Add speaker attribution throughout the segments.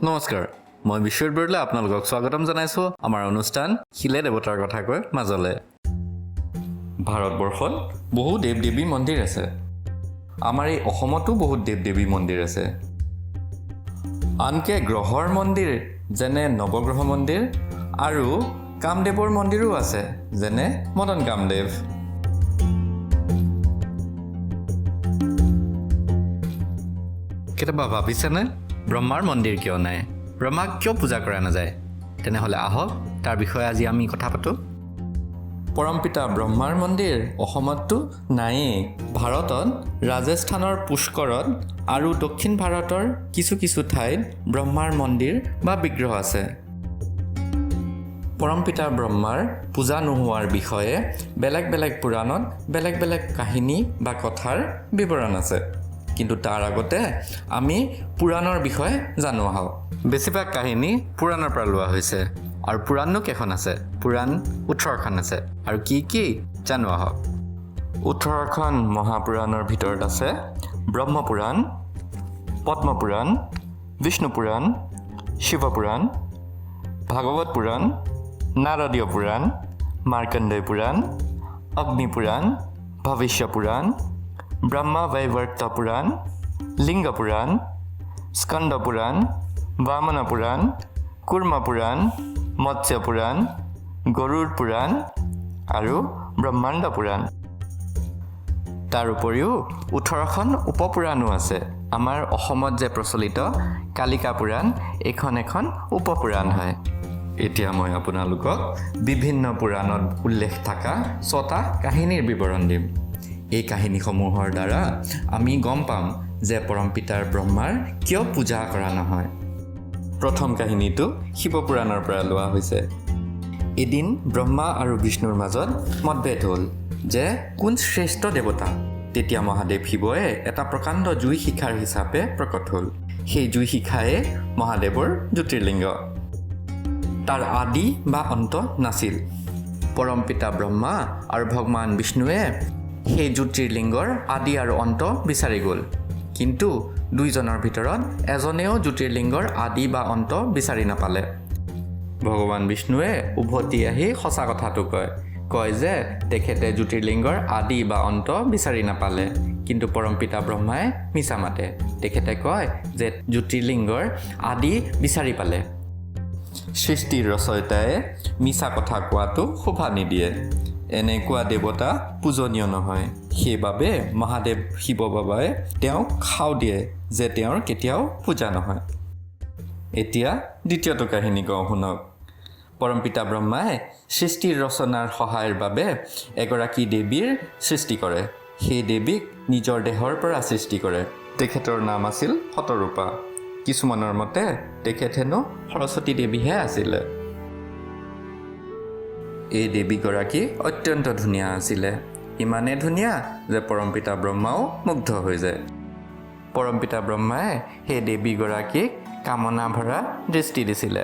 Speaker 1: নমস্কাৰ, মই বিশ্বজিত বৰদলৈ আপোনালোকক স্বাগতম জনাইছোঁ আমাৰ অনুষ্ঠান শিলে দেৱতাৰ কথা কয় মাজলে। ভাৰতবৰ্ষত বহু দেৱ দেৱী মন্দিৰ আছে। আমাৰ এই অসমতো বহুত দেৱ দেৱী মন্দিৰ আছে। আনকি গ্ৰহৰ মন্দিৰ যেনে নৱগ্ৰহ মন্দিৰ আৰু কামদেৱৰ মন্দিৰো আছে, যেনে মদন কামদেৱ। কেতিয়াবা ভাবিছেনে ব্ৰহ্মাৰ মন্দিৰ কিয় নাই, ব্ৰহ্মাক কিয় পূজা কৰা নাযায়? তেনেহ'লে আহক তাৰ বিষয়ে আজি আমি কথা পাতোঁ। পৰমপিতা ব্ৰহ্মাৰ মন্দিৰ অসমততো নায়েই। ভাৰতত ৰাজস্থানৰ পুষ্কৰত আৰু দক্ষিণ ভাৰতৰ কিছু কিছু ঠাইত ব্ৰহ্মাৰ মন্দিৰ বা বিগ্ৰহ আছে। পৰমপিতা ব্ৰহ্মাৰ পূজা নোহোৱাৰ বিষয়ে বেলেগ বেলেগ পুৰাণত বেলেগ বেলেগ কাহিনী বা কথাৰ বিৱৰণ আছে। কিন্তু তাৰ আগতে আমি পুৰাণৰ বিষয়ে জানো আহক। বেছিভাগ কাহিনী পুৰাণৰ পৰা লোৱা হৈছে। আৰু পুৰাণনো কেইখন আছে? পুৰাণ 18খন আছে। আৰু কি কি জানো আহক। 18খন মহাপুৰাণৰ ভিতৰত আছে ব্ৰহ্মপুৰাণ, পদ্মপুৰাণ, বিষ্ণুপুৰাণ, শিৱপুৰাণ, ভাগৱত পুৰাণ, নাৰদীয় পুৰাণ, মাৰ্কণ্ডেয় পুৰাণ, অগ্নিপুৰাণ, ভৱিষ্য পুৰাণ, ব্ৰহ্মবৈৱৰ্ত পুৰাণ, লিংগ পুৰাণ, স্কন্দ পুৰাণ, বামন পুৰাণ, কুৰ্ম পুৰাণ, মৎস্য পুৰাণ, গৰুড় পুৰাণ আৰু ব্ৰহ্মাণ্ড পুৰাণ। তাৰ উপৰিও 18খন উপপুৰাণো আছে। আমাৰ অসমত যে প্ৰচলিত কালিকা পুৰাণ, এইখন এখন উপপুৰাণ হয়। এতিয়া মই আপোনালোকক বিভিন্ন পুৰাণত উল্লেখ থকা 6টা কাহিনীৰ বিৱৰণ দিম। এই কাহিনীসমূহৰ দ্বাৰা আমি গম পাম যে পৰমপিতাৰ ব্ৰহ্মাৰ কিয় পূজা কৰা নহয়। প্ৰথম কাহিনীটো শিৱপুৰাণৰ পৰা লোৱা হৈছে। এদিন ব্ৰহ্মা আৰু বিষ্ণুৰ মাজত মতভেদ হ'ল যে কোন শ্ৰেষ্ঠ দেৱতা। তেতিয়া মহাদেৱ শিৱয়ে এটা প্ৰকাণ্ড জুই শিখাৰ হিচাপে প্ৰকট হ'ল। সেই জুই শিখায়ে মহাদেৱৰ জ্যোতিৰ্লিংগ। তাৰ আদি বা অন্ত নাছিল। পৰমপিতা ব্ৰহ্মা আৰু ভগৱান বিষ্ণুৱে সেই জ্যোতিৰ্লিংগৰ আদি আৰু অন্ত বিচাৰি গ'ল। কিন্তু দুইজনৰ ভিতৰত এজনেও জ্যোতিৰ্লিংগৰ আদি বা অন্ত বিচাৰি নাপালে। ভগৱান বিষ্ণুৱে উভতি আহি সঁচা কথাটো কয় যে তেখেতে জ্যোতিৰ্লিংগৰ আদি বা অন্ত বিচাৰি নাপালে। কিন্তু পৰমপিতা ব্ৰহ্মাই মিছা মাতে। তেখেতে কয় যে জ্যোতিৰ্লিংগৰ আদি বিচাৰি পালে। সৃষ্টিৰ ৰচয়িতাই মিছা কথা কোৱাটো শোভা নিদিয়ে। এনেকুৱা দেৱতা পূজনীয় নহয়। সেইবাবে মহাদেৱ শিৱ বাবাই তেওঁক খাও দিয়ে যে তেওঁৰ কেতিয়াও পূজা নহয়। এতিয়া দ্বিতীয়টো কাহিনী কওঁ শুনক। পৰমপিতা ব্ৰহ্মাই সৃষ্টিৰ ৰচনাৰ সহায়ৰ বাবে এগৰাকী দেৱীৰ সৃষ্টি কৰে। সেই দেৱীক নিজৰ দেহৰ পৰা সৃষ্টি কৰে। তেখেতৰ নাম আছিল শতৰূপা। কিছুমানৰ মতে তেখেত হেনো সৰস্বতী দেৱীহে আছিলে। এই দেৱীগৰাকী অত্যন্ত ধুনীয়া আছিলে। ইমানেই ধুনীয়া যে পৰমপিতা ব্ৰহ্মাও মুগ্ধ হৈ যায়। পৰমপিতা ব্ৰহ্মাই সেই দেৱীগৰাকীক কামনা ভৰা দৃষ্টি দিছিলে।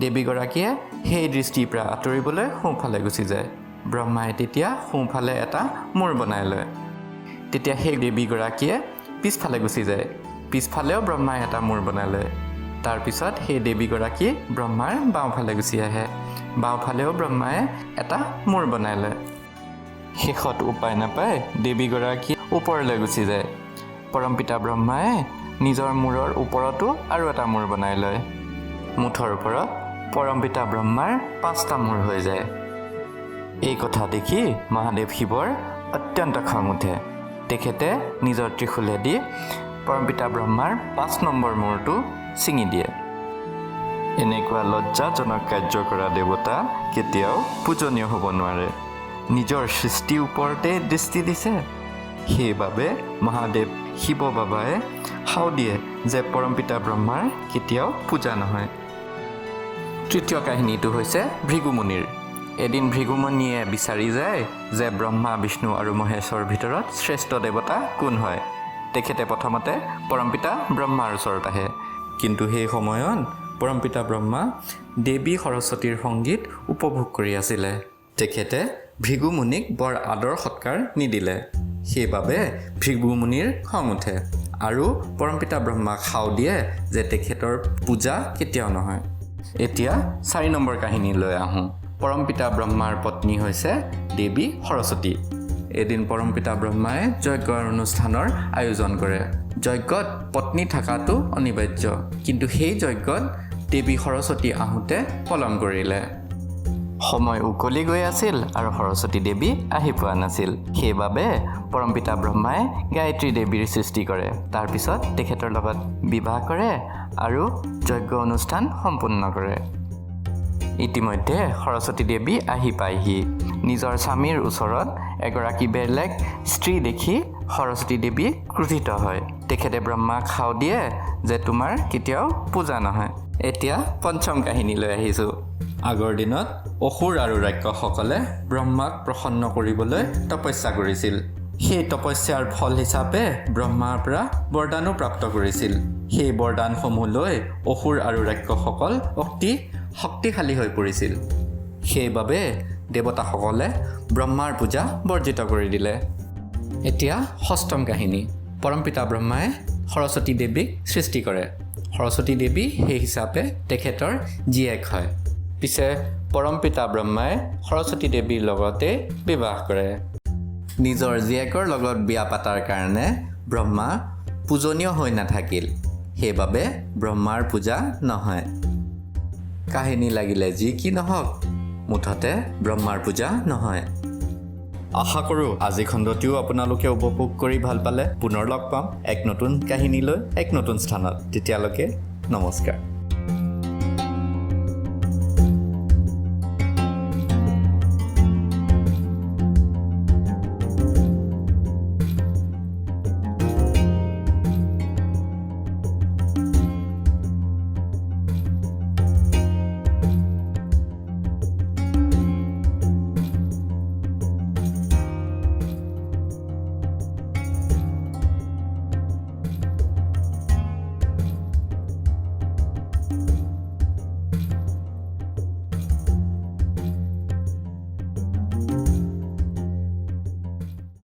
Speaker 1: দেৱীগৰাকীয়ে সেই দৃষ্টিৰ পৰা আঁতৰিবলৈ সোঁফালে গুচি যায়। ব্ৰহ্মাই তেতিয়া সোঁফালে এটা মূৰ বনাই লয়। তেতিয়া সেই দেৱীগৰাকীয়ে পিছফালে গুচি যায়। পিছফালেও ব্ৰহ্মাই এটা মূৰ বনাই লয়। তাৰপিছত সেই দেৱীগৰাকী ব্ৰহ্মাৰ বাওঁফালে গুচি আহে। বাওঁফালেও ব্ৰহ্মাই এটা মূৰ বনাই লয়। শেষত উপায় নাপাই দেৱীগৰাকী ওপৰলৈ গুচি যায়। পৰমপিতা ব্ৰহ্মাই নিজৰ মূৰৰ ওপৰতো আৰু এটা মূৰ বনাই লয়। মুঠৰ ওপৰত পৰমপিতা ব্ৰহ্মাৰ 5টা মূৰ হৈ যায়। এই কথা দেখি মহাদেৱ শিৱৰ অত্যন্ত খং উঠে। তেখেতে নিজৰ ত্ৰিশূলেদি পৰমপিতা ব্ৰহ্মাৰ 5 নম্বৰ মূৰটো ছিঙি দিয়ে। এনেকুৱা লজ্জাজনক কাৰ্য কৰা দেৱতা কেতিয়াও পূজনীয় হ'ব নোৱাৰে। নিজৰ সৃষ্টিৰ ওপৰতে দৃষ্টি দিছে। সেইবাবে মহাদেৱ শিৱ বাবাই সাও দিয়ে যে পৰমপিতা ব্ৰহ্মাৰ কেতিয়াও পূজা নহয়। তৃতীয় কাহিনীটো হৈছে ভৃগুমুনিৰ। এদিন ভৃগুমুনিয়ে বিচাৰি যায় যে ব্ৰহ্মা, বিষ্ণু আৰু মহেশৰ ভিতৰত শ্ৰেষ্ঠ দেৱতা কোন হয়। তেখেতে প্ৰথমতে পৰমপিতা ব্ৰহ্মাৰ ওচৰত আহে। কিন্তু সেই সময়ত পৰমপিতা ব্ৰহ্মা দেৱী সৰস্বতীৰ সংগীত উপভোগ কৰি আছিলে। তেখেতে ভৃগুমুনিক বৰ আদৰ সৎকাৰ নিদিলে। সেইবাবে ভৃগুমুনিৰ খং উঠে আৰু পৰমপিতা ব্ৰহ্মাক শাও দিয়ে যে তেখেতৰ পূজা কেতিয়াও নহয়। এতিয়া 4 নম্বৰ কাহিনীলৈ আহোঁ। পৰমপিতা ব্ৰহ্মাৰ পত্নী হৈছে দেৱী সৰস্বতী। এদিন পৰমপিতা ব্ৰহ্মাই যজ্ঞৰ অনুষ্ঠানৰ আয়োজন কৰে। যজ্ঞত পত্নী থকাটো অনিবাৰ্য, কিন্তু সেই যজ্ঞত দেৱী সৰস্বতী আহোঁতে পলম কৰিলে। সময় উকলি গৈ আছিল আৰু সৰস্বতী দেৱী আহি পোৱা নাছিল। সেইবাবে পৰমপিতা ব্ৰহ্মাই গায়ত্ৰী দেৱীৰ সৃষ্টি কৰে। তাৰপিছত তেখেতৰ লগত বিবাহ কৰে আৰু যজ্ঞ অনুষ্ঠান সম্পূৰ্ণ কৰে। ইতিমধ্যে সৰস্বতী দেৱী আহি পায়হি। নিজৰ স্বামীৰ ওচৰত এগৰাকী বেলেগ স্ত্ৰী দেখি সৰস্বতী দেৱী ক্ৰোধিত হয়। তেখেতে ব্ৰহ্মাক শাও দিয়ে যে তোমাৰ কেতিয়াও পূজা নহয়। এতিয়া পঞ্চম কাহিনীলৈ আহিছোঁ। আগৰ দিনত অসুৰ আৰু ৰাক্ষসসকলে ব্ৰহ্মাক প্ৰসন্ন কৰিবলৈ তপস্যা কৰিছিল। সেই তপস্যাৰ ফল হিচাপে ব্ৰহ্মাৰ পৰা বৰদানো প্ৰাপ্ত কৰিছিল। সেই বৰদানসমূহ লৈ অসুৰ আৰু ৰাক্ষসসকল অতি শক্তিশালী হৈ পৰিছিল। সেইবাবে দেৱতাসকলে ব্ৰহ্মাৰ পূজা বৰ্জিত কৰি দিলে। এতিয়া ষষ্ঠম কাহিনী। পৰমপিতা ব্ৰহ্মাই সৰস্বতী দেৱীক সৃষ্টি কৰে। সৰস্বতী দেৱী সেই হিচাপে তেখেতৰ জীয়েক হয়। পিছে পৰমপিতা ব্ৰহ্মাই সৰস্বতী দেৱীৰ লগতে বিবাহ কৰে। নিজৰ জীয়েকৰ লগত বিয়া পাতাৰ কাৰণে ব্ৰহ্মা পূজনীয় হৈ নাথাকিল। সেইবাবে ব্ৰহ্মাৰ পূজা নহয়। কাহিনী লাগিলে যি কি নহওক, মুঠতে ব্ৰহ্মাৰ পূজা নহয়। আশা কৰোঁ আজি খণ্ডটিও আপোনালোকে উপভোগ কৰি ভাল পালে। পুনৰ লগ পাম এক নতুন কাহিনীলৈ, এক নতুন স্থানত। তেতিয়ালৈকে নমস্কাৰ।